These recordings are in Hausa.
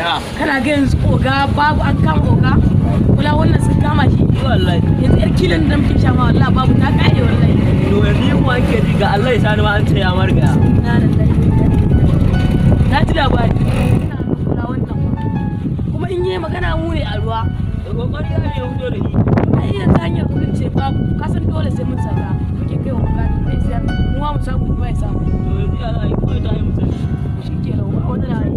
Ya. Kana ga yanzu oga babu, an kama oga. Kula wannan sun kama shi. Wallahi. Yanzu yar kilin da muke sha ma wallahi babu, ta kare wallahi. To yanzu yin wanke ji ga Allah ya sani ma an ce ya marga. Na lillahi wa inna ilaihi raji'un. Na ji labari. Ina kula wannan ma. Kuma in yi magana mu ne a ruwa. Da kokari ya ne fito da shi. Ai yanzu hanyar kudin ce babu. Ka san dole sai mun saka. Muke kai wa bukatu zai sayar. Mu ma mu samu, mu ya samu. To yanzu ya za a yi kawai ta yi musu. Shi ke nan ba wani na yi.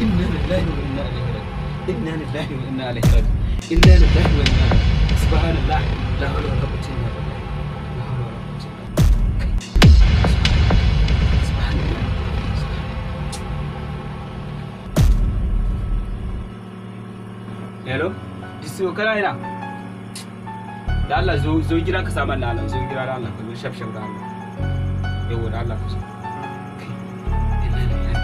Inna lillahi wa inna ilaihi raji'un. Inna lillahi wa inna ilaihi raji'un. Inna lillahi wa inna ilaihi. Subhanallah. La hawla wala quwwata illa billah. La hawla wala quwwata illa billah. Subhanallah. Hello? Disiyo kana ina? Da Allah zo zo gida ka samu Allah, zo gida da Allah ka zo shaf shaf da Allah. Yau da Allah ka zo. Kai, inna lillahi.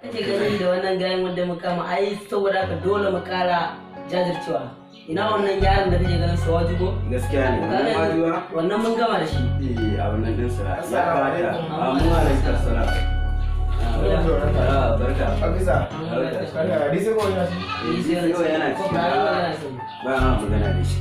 Kake gani da wannan gayan wanda muka kama, ai saboda haka dole mu kara jajircewa. Ina wannan yaron da kake ganin sa wajigo? Gaskiya ne wannan wajiba. Wannan mun gama da shi. Eh, abin nan din sa ya Assalamu kamata. alaikum. Amma alaikum assalam. Ah, barka. Afisa, Barka. kana hadisi ko ina shi? Eh, sai yau yana Ko cikin ba yi magana sai. Ba a magana da shi.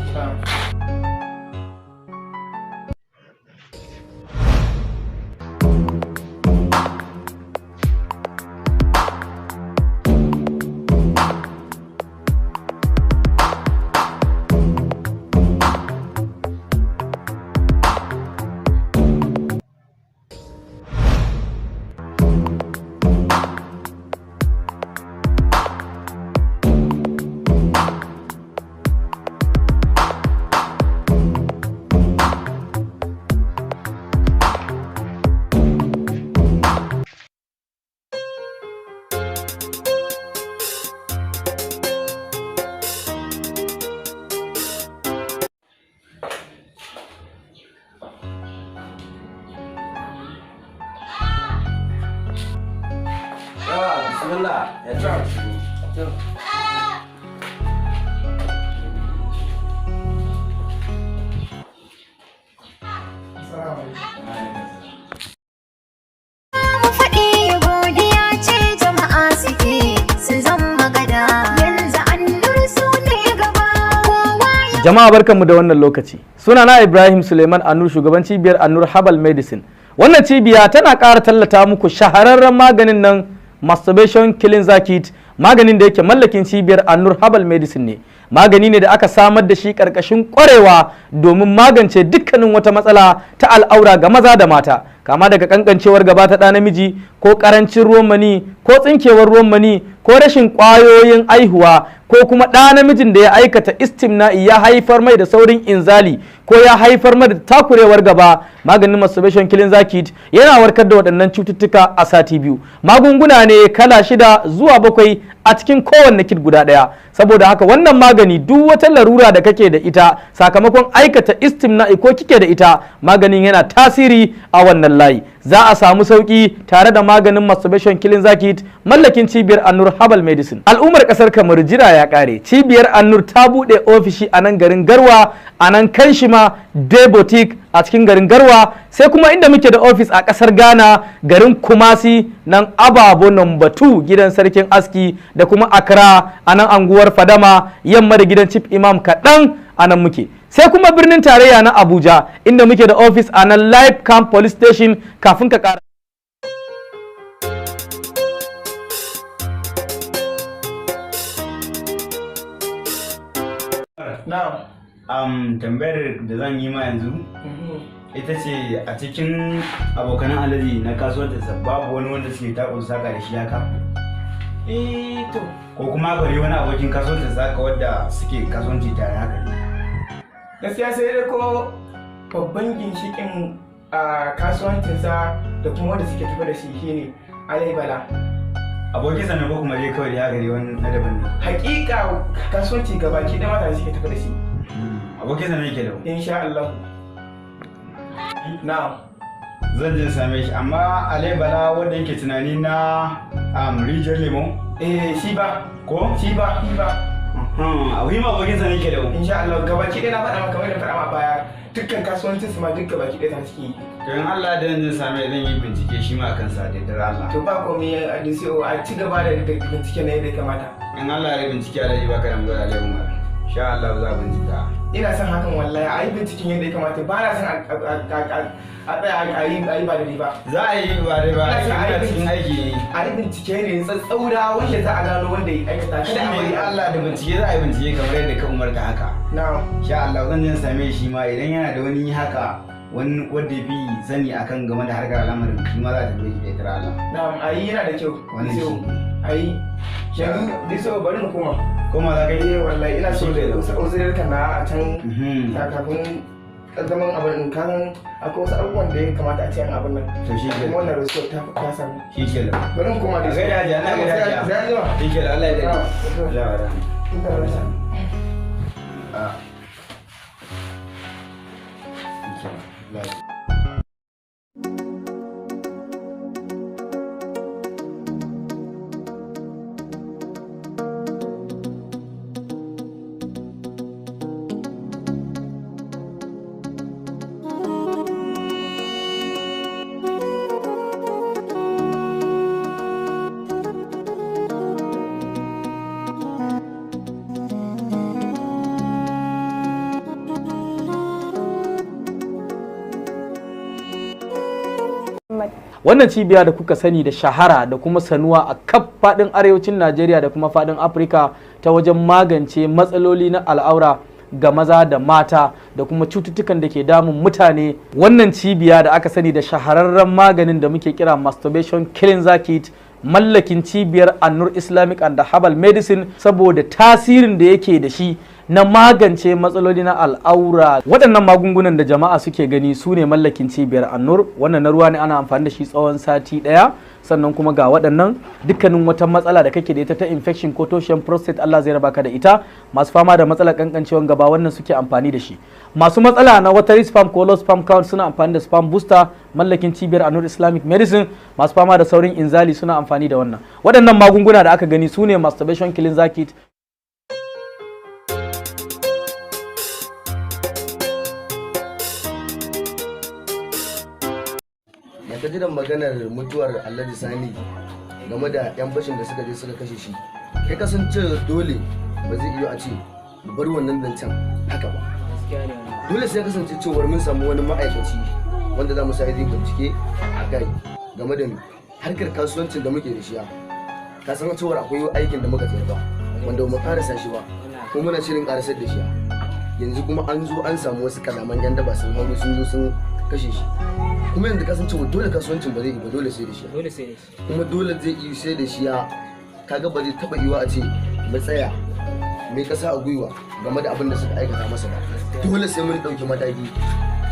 Yawa, bismillah. Ya ci. Assalamu alaikum. Mu faɗi godiya ce jama'a suke su zama gada yanzu an su ne gaba kowa ya Jama'a, barkanmu da wannan lokaci. Sunana Ibrahim Suleiman Anur, shugaban cibiyar Anur Herbal Medicine. Wannan cibiya tana ƙara tallata muku shahararren maganin nan, Masturbation Cleanser Kit, maganin da yake mallakin cibiyar Anur Herbal Medicine ne. Magani ne da aka samar da shi ƙarƙashin ƙwarewa domin magance dukkanin wata matsala ta al'aura ga maza da mata. Kama daga kankancewar gaba ta ɗa namiji, ko ƙarancin ruwan mani, ko tsinkewar ruwan mani, ko rashin ƙwayoyin aihuwa, ko kuma ɗa namijin da ya aikata istimna'i ya haifar mai da saurin inzali, ko ya haifar mai da takurewar gaba. Maganin Masturbation Cleanser Kit yana warkar da waɗannan cututtuka a sati 2. Magunguna ne kala shida zuwa bakwai a cikin kowanne kit guda ɗaya. Saboda haka wannan magani, duk wata larura da kake da ita sakamakon aikata istimna'i ko kike da ita, maganin yana tasiri a wannan layi. Za a samu sauki tare da maganin Masturbation Cleanser Kit mallakin cibiyar Annur Herbal Medicine. Al'ummar kasar Kamar, jira ya kare. Cibiyar Annur ta bude ofishi a nan garin Garwa, a nan Kanshima Day Boutique a cikin garin Garwa. Sai kuma inda muke da ofis a kasar Ghana, garin Kumasi, nan Ababo number 2, gidan sarkin aski, da kuma Accra, a nan anguwar Fadama, yamma da gidan Chief Imam kaɗan, a nan muke. Sai kuma birnin tarayya na Abuja, inda muke da ofis a nan Live Camp Police Station kafin ka kara. Na'am. Tambayar da zan yi ma yanzu ita ce, a cikin abokanan Alhaji na kasuwancinsa babu wani wanda suke takun saka da shi haka? Eh to. Ko kuma bari wani abokin kasuwancin zaka wadda suke kasuwanci tare haka ne? Gaskiya sai dai ko babban ginshikin a kasuwancinsa da kuma wanda suke tafi da shi shine Alai Bala. Abokinsa ne ko kuma dai kawai dai haka dai wani na daban ne? Hakika kasuwanci gabaki ɗaya mata suke tafi da shi. Abokinsa ne yake da Insha Allah. Na'am. Zan je same shi, amma Alai Bala wanda yake tunani na rijiyar lemo? Eh, shi ba. Ko? Shi ba, shi ba. Abu ma abokinsa ne yake da Insha Allah gabaki ɗaya na faɗa maka kamar da faɗa ma baya, dukkan kasuwancin su ma duk gabaki ɗaya ta suke yi. To in Allah da zan same, zan yi bincike shi ma kansa da yardar Allah. To ba komai a DCO, a ci gaba da bincike na yadda ya kamata. In Allah ya bincike, Alhaji, baka da magana, Alhaji Umar. Insha Allah za a bincika. Ina son hakan wallahi, a yi binciken yadda ya kamata, ba na son a tsaya a yi ba daidai ba. Za a yi ba dai ba, Ina son a yi ina cikin aiki. A yi bincike ne tsatsaura wanda za a gano wanda ya aikata. Shi Kada a ne bari Allah da bincike, za a yi bincike kamar yadda ka umarta haka. Na'am. Insha Allah zan je same shi ma, idan yana da wani haka wani wanda ya fi sani akan game da harkar al'amarin, shi ma za a tambaye shi da yardar Allah. Na'am, a yi, yana da kyau. Wannan DCO. shi ne. A yi. Yanzu DCO, bari mu koma. Koma za ka yi? Eh wallahi, ina so Shi ke nan. wasu uzurirka na a can kafin zaman abin in kasan akwai wasu abubuwan da ya kamata a ce an abin nan. To shi ke Kuma wannan rasuwar ta samu. Shi ke nan. Bari mu koma A gaida hajiya, na gaida hajiya. Sai an jima. Shi ke nan, Allah ya dade. Na'am. Allah ya rahama. Ah. Shi ke nan. Allah ya. Wannan cibiya da kuka sani da shahara da kuma sanuwa a kaf faɗin arewacin Najeriya da kuma faɗin Afirka ta wajen magance matsaloli na al'aura ga maza da mata da kuma cututtukan da ke damun mutane, wannan cibiya da aka sani da shahararren maganin da muke kira masturbation cleanser kit, mallakin cibiyar Annur Islamic and Herbal Medicine, saboda tasirin da yake da shi na magance matsaloli na al'aura. Waɗannan magungunan da jama'a suke gani su ne mallakin cibiyar Annur. Wannan na ruwa ne, ana amfani da shi tsawon sati ɗaya. Sannan kuma ga waɗannan, dukkanin wata matsala da kake da ita ta infection ko toshen prostate, Allah zai raba ka da ita. Masu fama da matsalar kankancewan gaba, wannan suke amfani da shi. Masu matsala na watery sperm ko low sperm count suna amfani da sperm booster, mallakin cibiyar Annur Islamic Medicine. Masu fama da saurin inzali suna amfani da wannan. Waɗannan magunguna da aka gani su ne masturbation cleanser kit. Da ka jiran maganar mutuwar Alhaji Sani game da 'yan fashin da suka je suka kashe shi, kai kasance dole ba zai iya a ce mu bar wannan zancen haka ba. Dole sai kasance cewar mun samu wani ma'aikaci wanda za mu sa zai bincike a kai game da harkar kasuwancin da muke da shi. Ka san cewar akwai aikin da muka tsayar ba wanda ba mu karasa shi ba, kuma muna shirin karasar da shi. Yanzu kuma an zo an samu wasu kalaman yan daba sun hauro, sun zo sun kashe shi. Kuma yanzu kasan cewa dole kasuwancin ba zai yi ba, dole sai da shi. Dole sai da shi. Kuma dole zai yi sai da shi. Ya kaga ba zai taba yiwa a ce mu tsaya mai kasa a gwiwa game da abin da suka aikata masa ba. Dole sai mun dauki mataki,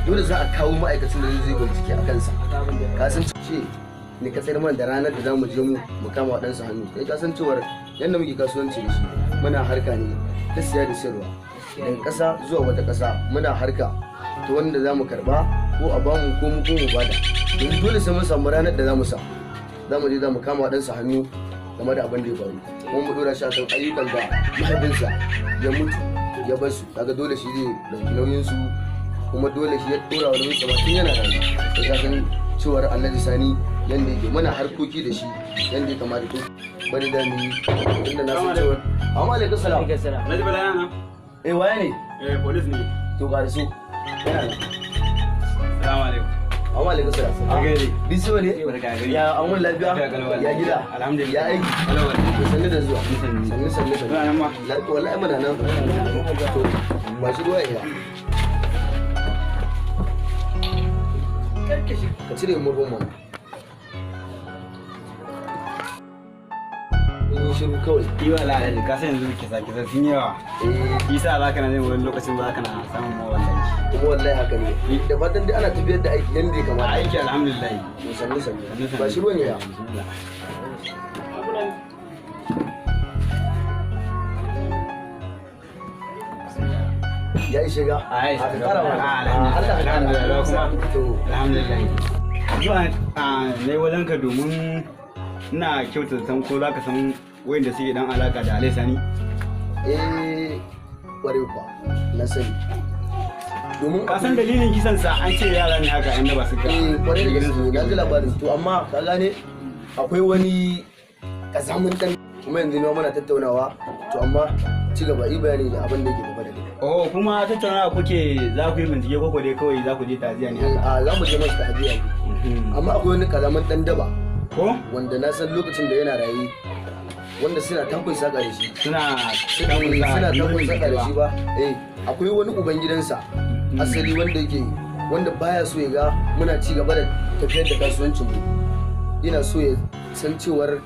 dole za a kawo ma'aikacin da zai bincike a kansa. Ka san ce ne ka tsayar mana da ranar da za mu je mu kama waɗansu hannu. Kai ka san cewar yadda muke kasuwanci da shi, muna harka ne ta siya da sayarwa daga ƙasa zuwa wata ƙasa. Muna harka ta wanda za mu karba ko a bamu ko mu ko mu bada. Yanzu dole sai mun samu ranar da za mu sa za mu je za mu kama waɗansu hannu game da abin da ya faru, kuma mu ɗora shi akan ayyukan da mahaifinsa ya mutu ya bar su. Kaga dole shi zai ɗauki nauyin su, kuma dole shi ya ɗora wa nauyin sa ma tun yana rayu. Sai ka san cewar Alhaji Sani yanda yake, muna harkoki da shi yanda ya kamata. To bari da mu yi tunda na san cewar. Amma alaikum salam. Alhaji Bala yana nan? Eh, waye ne? Eh, police ne. To ga su yana nan. Salamu alaikum. Amma alaikum salam. Barka. Biso ne? Barka gari. Ya an wani lafiya? Lafiya kalau wallahi. Ya gida? Alhamdulillah. Ya aiki? Kalau wallahi. To sannu da zuwa. Sannu, sannu, sannu. Muna nan ma. Lafiya wallahi, muna nan. To ba shi ruwa ya. Ka cire murhun mana. Kun yi shiru kawai. Yi wa alhaji, ka san yanzu kisa kisa sun yawa. Isa za ka na zai wani lokacin ba ka na samun ma wallahi. Kuma wallahi haka ne. Da fatan dai ana tafiyar da aiki yanda ya kamata. Aiki alhamdulillah. To sannu sannu. Ba shi ruwan ya. Ya ishe ga? A ya A ka kara mana. Alhamdulillah. Allah ka kara. Alhamdulillah kuma. Alhamdulillah. Zuwa ne wajen ka domin ina kyauta zaton ko za ka san wayanda suke dan alaka da Alai Sani. Eh, kwarai kuwa na sani. Domin Ka san dalilin kisan sa an ce yara ne haka inda ba su ga. Eh, kwarai da gaske na ji labarin, to amma ka gane akwai wani kazamin dan kuma yanzu ne muna tattaunawa, to amma ci gaba yi bayani da abin da yake gaba da kai. Oh, kuma tattaunawa kuke, za ku yi bincike ko dai kawai za ku je ta'aziya ne haka? A za mu je masa ta'aziya ne. Amma akwai wani kazamin dan daba. Ko? Wanda na san lokacin da yana raye wanda suna takun saka da shi. Suna suna takun saka da shi ba. Eh, akwai wani uban gidansa asali wanda yake wanda baya so ya ga muna ci gaba da tafiyar da kasuwancin mu. Ina so ya san cewar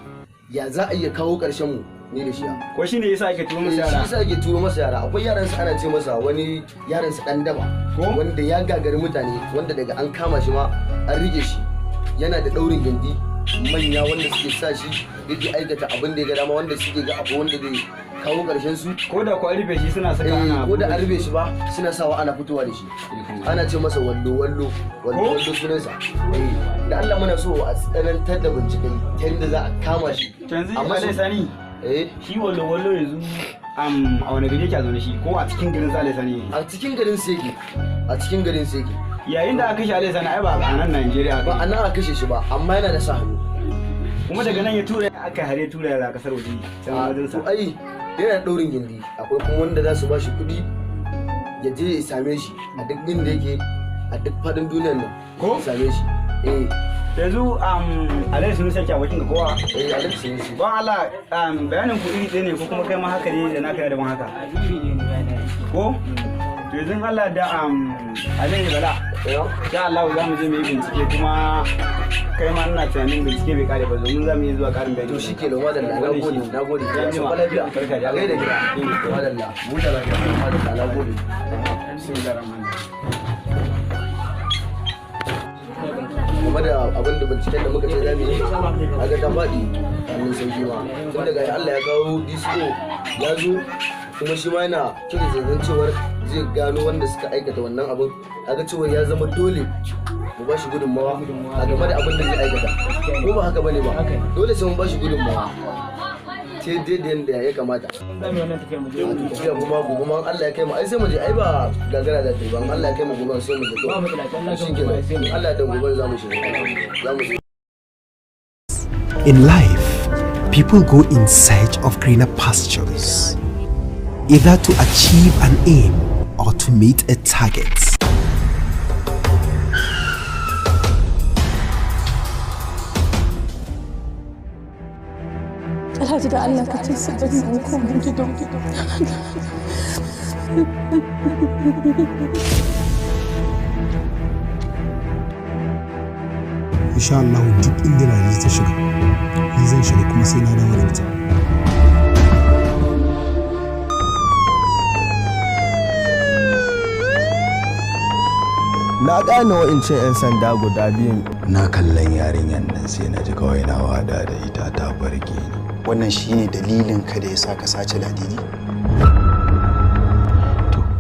ya za a iya kawo ƙarshen mu ni da shi. Ko shi ne yasa ake turo masa Eh, yara? shi yasa ake turo masa yara. Akwai yaran sa ana ce masa wani yaran sa dan daba. Wanda ya gagari mutane, wanda daga an kama shi ma an rike shi. Yana da daurin gindi manya wanda suke sa shi yake aikata abin da ya ga dama, wanda suke ga abu wanda zai kawo ƙarshen su. Ko da ko an rufe shi suna saka ana ko da an rufe shi ba suna sawa ana fitowa da shi. Ana ce masa wallo wallo wallo wallo sunansa. Eh, da Allah muna so a tsanantar da bincike ta yadda za a kama shi. To yanzu Amma Alai Sani. Eh. Shi wallo wallo yanzu a wani gari yake a zaune shi, ko a cikin garin sa Alai Sani? A cikin garin sa yake. A cikin garin sa yake. Yayin da aka kashe Alai Sani ai ba a nan Najeriya ba a nan aka kashe shi ba, amma yana da sa hannu. Kuma daga nan ya tura aka hare tura yara kasar waje can wajen sa. To ai yana daurin gindi, akwai kuma wanda za su ba shi kuɗi ya je ya same shi a duk inda yake a duk faɗin duniyar nan. Ko? Ya same shi. Eh. Yanzu Alai Sunusi yake abokin ka kowa? Eh, Alai Sunusi. Don Allah bayanin ku iri ɗaya ne ko kuma kai ma haka ne da naka ne daban haka? Ko? To yanzu Allah da Alai Bala. Insha Allah za mu je mu yi bincike, kuma kai ma ina tunanin bincike bai kare ba domin za mu yi zuwa karin bayani. To shikenan, madalla, nagode, nagode. Ya jima. Sauka lafiya. Barka da A gaida gida. Madalla. Huta lafiya. Madalla, nagode. Game da abin da binciken da muka ce za mu yi, kaga ta faɗi hannun sauki ma. Tun daga Allah ya kawo DCO ya zo, kuma shi ma yana kira zaton cewar zai gano wanda suka aikata wannan abin. Kaga cewar ya zama dole mu ba shi gudunmawa a game da abin da zai aikata. Ko ba haka bane ba? Dole sai mun ba shi gudunmawa. Sai dai da yanda ya kamata. Za mu yi wannan tafiyar mu je. A tafiya kuma gobe ma in Allah ya kai mu ai sai mu je, ai ba gagara za ta yi ba, in Allah ya kai mu gobe sai mu je. Ba matsala, Allah ya kai mu Shikenan. gobe sai mu je. Allah ya da gobe za mu shiga. Za mu je. In life, people go in search of greener pastures, either to achieve an aim or to meet a target. Alhaji, da Allah ka ce su bari in koma gidan. Insha Allah duk inda Ladidi ta shiga, ni zan shiga kuma sai na dawo da ita. Na gane wa'incan 'yan sanda guda biyun. Na kallon yarinyar nan sai na ji kawai na wada da ita, ta barke ni. Wannan shine dalilin ka da yasa ka sace Ladidi?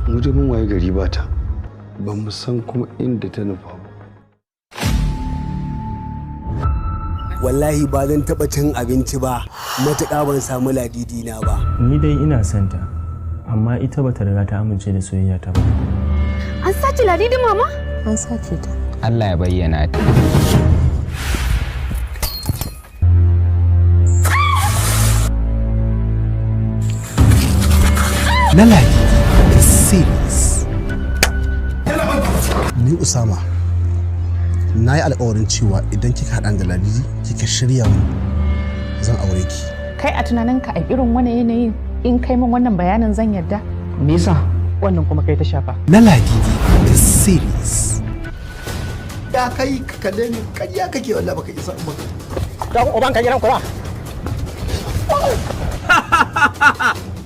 Mu dai mun waye gari ba ta, ba mu san kuma inda ta nufa ba. Wallahi ba zan taɓa cin abinci ba matuƙa ban samu Ladidi na ba. Ni dai ina son ta, amma ita bata riga ta amince da soyayya ta ba. An sace Ladidi mama? An sace ta. Allah ya bayyana ta. Na Ladidi, the series. Ni Usama, na yi alkawarin cewa idan kika haɗa da Ladidi kika shirya mu, zan aure ki. Kai a tunaninka a irin wani yanayin in kai min wannan bayanin zan yarda? Me yasa? Wannan kuma kai ta shafa. Na Ladidi, the series. Ya kai, ka kalle ni, ƙarya kake, wallahi baka isa ba. Dan uban ka gidan kura.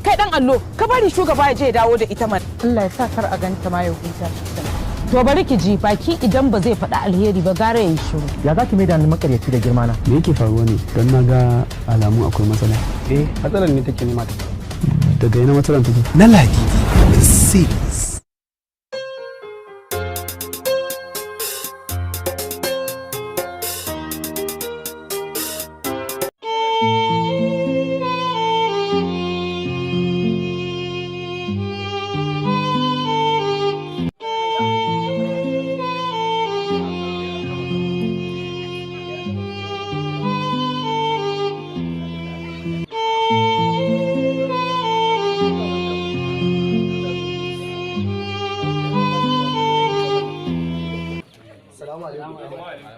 Kai dan allo, ka bari shugaba ya je ya dawo da ita mana. Allah ya sa kar a ganta ma ya huta. To bari ki ji, baki idan ba zai faɗi alheri ba gara ya yi shiru. Ya za ki mai da ni makaryaci da girma na? Me yake faruwa ne? Don na ga alamu akwai matsala. Eh, matsalar ne take nema ta. Daga ina matsalar take? Na Ladidi, the series. Salamu alaikum.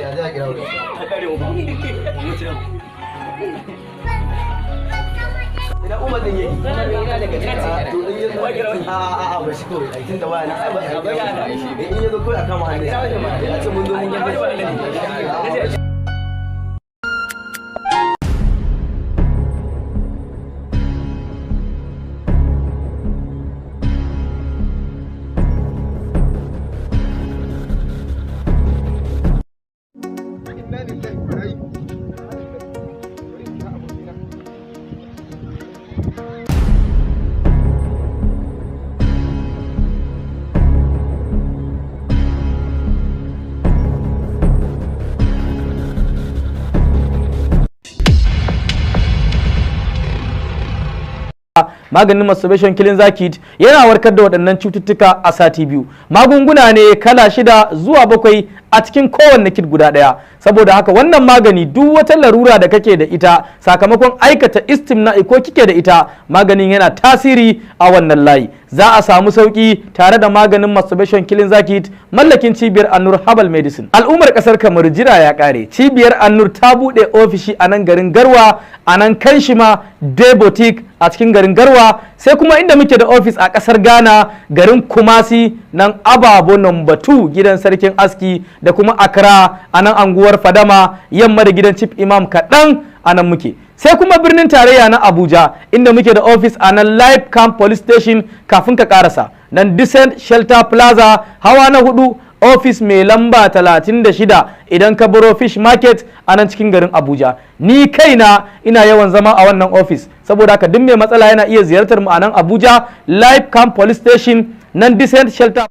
Ya za a kira wani. Ina Umar din yake? To in ya zo, a a ba shi kawai, ai tunda waya na ai ba a in ya zo kawai a kama hannun sa. A ce mun zo mun yi. Maganin masturbation killing kit yana warkar da waɗannan cututtuka a sati 2. Magunguna ne kala 6 zuwa 7 a cikin kowanne kit guda ɗaya. Saboda haka wannan magani, duk wata larura da kake da ita sakamakon aikata istimna'i ko kike da ita, maganin yana tasiri a wannan layi. Za a samu sauki tare da maganin masturbation killing kit mallakin cibiyar Annur Herbal Medicine. Al'ummar kasar Kamar, jira ya kare. Cibiyar Annur ta buɗe ofishi a nan garin Garwa, a nan Kanshima Day Boutique a cikin garin Garwa. Sai kuma inda muke da ofis a kasar Ghana, garin Kumasi, nan Ababo number 2, gidan sarkin aski, da kuma Accra, a nan anguwar Fadama, yamma da gidan Chief Imam kaɗan, a nan muke. Sai kuma birnin tarayya na Abuja, inda muke da ofis a nan Life Camp Police Station, kafin ka karasa nan Decent Shelter Plaza, hawa na hudu, ofis mai lamba 36, idan ka baro Fish Market a nan cikin garin Abuja. Ni kaina ina yawan zama a wannan ofis, saboda haka duk mai matsala yana iya ziyartar mu a nan Abuja, Life Camp Police Station, nan Decent Shelter.